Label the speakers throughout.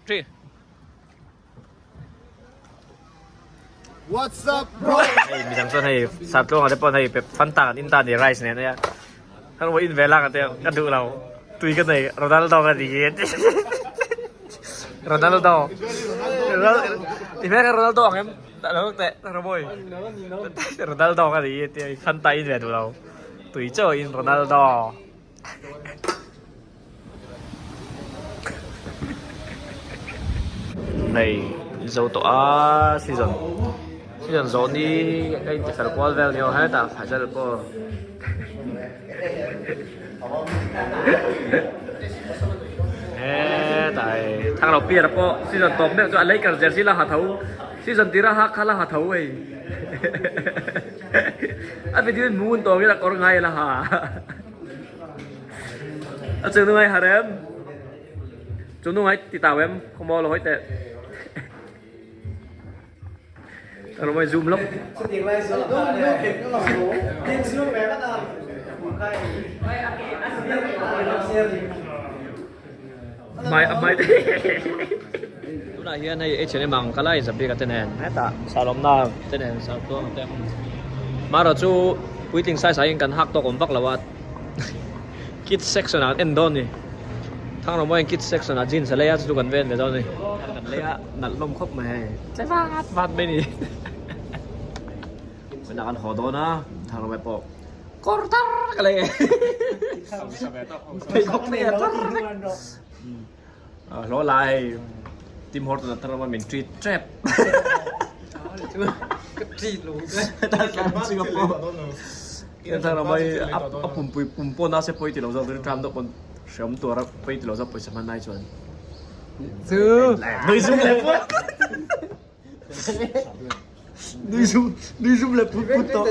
Speaker 1: 3.
Speaker 2: What's up bro?
Speaker 1: Hei midang chuan hei Satluanga te pawn hei pep Fanta kan in ta ni rice nen ania kan rawn in ve lang ate ka duh lo tui ka nei Ronaldo ka ni hi ati Ronaldo ti hmel kha Ronaldo ang em lo teh Roboy Ronaldo ka ni hi ati Fanta in ve duh lo tui chaw in Ronaldo. Hei zo tawh a season season zawh ni ka inti fel kual vel ni aw hetah Faizal pawh hetah hei Thanglo piar pawh season tawp meuh chu a Lakers jersey la ha tho season tira hak kha la ha tho hei a video in hmu hun tawng in a kawr ngai la ha. A chung nungai har em? Chung nungai ti tau em? Không bao lo hoi teh. Tao mai zoom lắm. Mai mai. Tunah hian hei H&M ang ka lai Zabika te nen hetah Salawmna te nen Saltluanga te Mara chu puitling sai sai in kan hak tawk awm vak lo a kids section ah an en dawn ni Thangrawmawiin kids section ah jeans a lei a chu chu kan ven ve dawn ni kan lei a nalh hlawm khawp mai hei tle vat vat mai ni tunah kan haw dawn a Thangrawmawi pawh kawr tar ka lei e pheikhawk lei a tar vek. Hlawh lai Tim Horton a thar a min treat trap.
Speaker 3: Ka treat lo che.
Speaker 1: Singapore. Kan thar mai a pumpui pum pawh na se pawi ti lo zawk rin tram deuh pawn hreawm tur a pawi ti lo zawk pawisa hman ai chuan.
Speaker 3: Chu.
Speaker 1: Nui zum leh put. Nui zum nui zum leh put put tawh.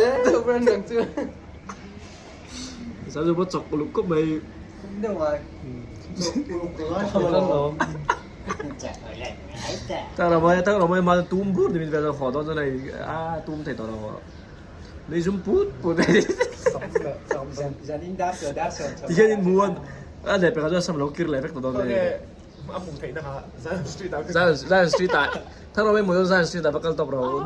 Speaker 1: Sa chu pawh chawk uluk khawp mai. Tak ramai tum bur ni min vel haw dawn chuan hei a tum thei tawh lo nui zum put put tikhian in hmu a a leh pekah chuan sam lo kir leh vek tawh dawn a ni.
Speaker 2: A hmuh theihna kha Zion Street ah
Speaker 1: Zion Street ah thar ramai hmuh chuan Zion Street ah va kal tawp rawh u.